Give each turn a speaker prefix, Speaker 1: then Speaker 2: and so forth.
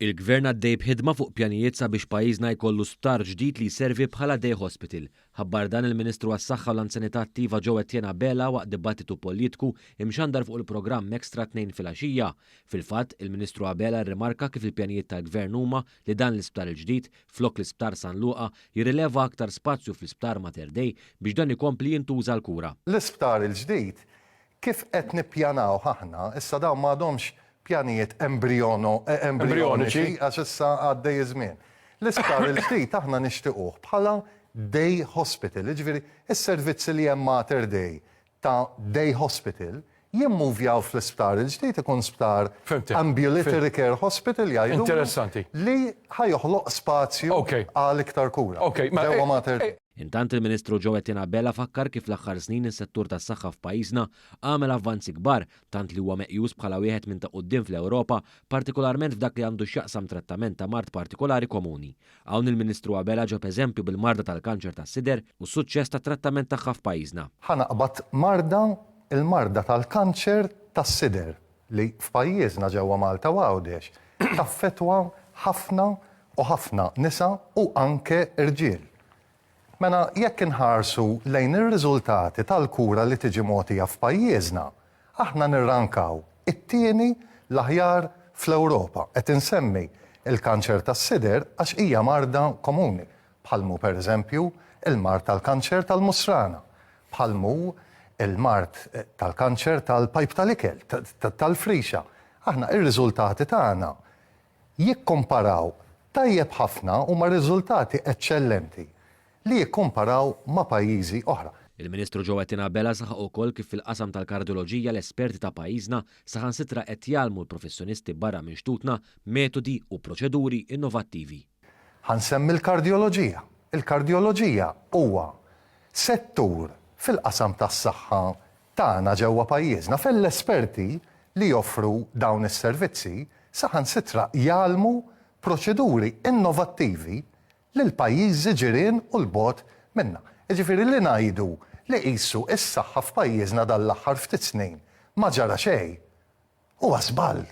Speaker 1: Il-Gvern għaddej b'ħidma fuq pjanijiet sabiex pajjiżna jkollu sptar ġdid li jservi bħala day hospital. Ħabbar dan il-Ministru għas-Saħħa u l-Anzjanità Attiva Joe Etienne Abela waqt dibattitu politku imxandar fuq il-programm Extra 2 filgħaxija. Fil-fatt, il-Ministru Abela rrimarka kif il-pjanijiet tal-Gvern huma li dan l-isptar il-ġdid, flok l-Isptar San Luqa, jirrileva aktar spazju fl-Isptar Mater Dei biex dan ikompli jintuża għall-kura.
Speaker 2: L-isptar il-ġdid Kif qed nippjanawh aħna, issa dawn m'għadhomx pjanijiet embriono, embrijoniċi għax issa għaddej iż-żmien. L-isptar il-ġdid aħna nixtiquh bħala day hospital, jiġifieri s-servizzi li hemm Mater Dei ta' day hospital jimmuvjaw fl-isptar il-ġdid, ikun sptar ambulatory care hospital jgħidulu, li ħa joħloq spazju għal iktar kura ġewwa Mater Dei.
Speaker 1: Intant il-Ministru Joe Etienne Abela fakkar kif l-aħħar snin is-settur tas-saħħa f'pajjiżna għamel avvanzi kbar tant li huwa meqjus bħala wieħed minn ta' quddiem fl-Ewropa partikolarment f'dak li għandu x'jaqsam trattament ta' mard partikolari komuni. Hawn il-Ministru Abela ġab eżempju bil-marda tal-kanċer tas-sider u s-suċċess tat-trattament tagħha f'pajjiżna.
Speaker 2: Ħa naqbad marda, il-marda tal-kanċer tas-sider li f'pajjiżna ġewwa Malta u Għawdex taffettwa ħafna u ħafna nisa u anke rġiel. Mela jekk inħarsu lejn ir-riżultati tal-kura li tiġi mogħtija f'pajjiżna, aħna nirrankaw it-tieni l-aħjar fl-Ewropa. Qed insemmi l-kanċer tas-sider għax hija marda komuni, bħal mhu pereżempju l-mard tal-kanċer tal-musrana, bħal mhu l-mard tal-kanċer tal-pajp tal-ikel, tal-frixa. Aħna r-riżultati tagħna jikkomparaw tajjeb ħafna, huma riżultati eċċellenti li jikkomparaw ma' pajjiżi oħra.
Speaker 1: Il-Ministru Joe Etienne Abela saħaq ukoll kif fil-qasam tal-kardjoloġija l-esperti ta' pajjiżna saħansitra qed jgħallmu l-professjonisti barra minn xtutna metodi u proċeduri innovattivi.
Speaker 2: Ħa nsemmi l-kardjoloġija. Il-kardjoloġija huwa settur fil-qasam tas-saħħa tagħna ġewwa pajjiżna fejn l-esperti li joffru dawn is-servizzi saħansitra jgħallmu proċeduri innovattivi lil pajjiżi ġirien u 'l bogħod minna. Jiġifieri li ngħidu li qisu s-saħħa f'pajjiżna dan l-aħħar ftit snin ma ġara xejn huwa żball.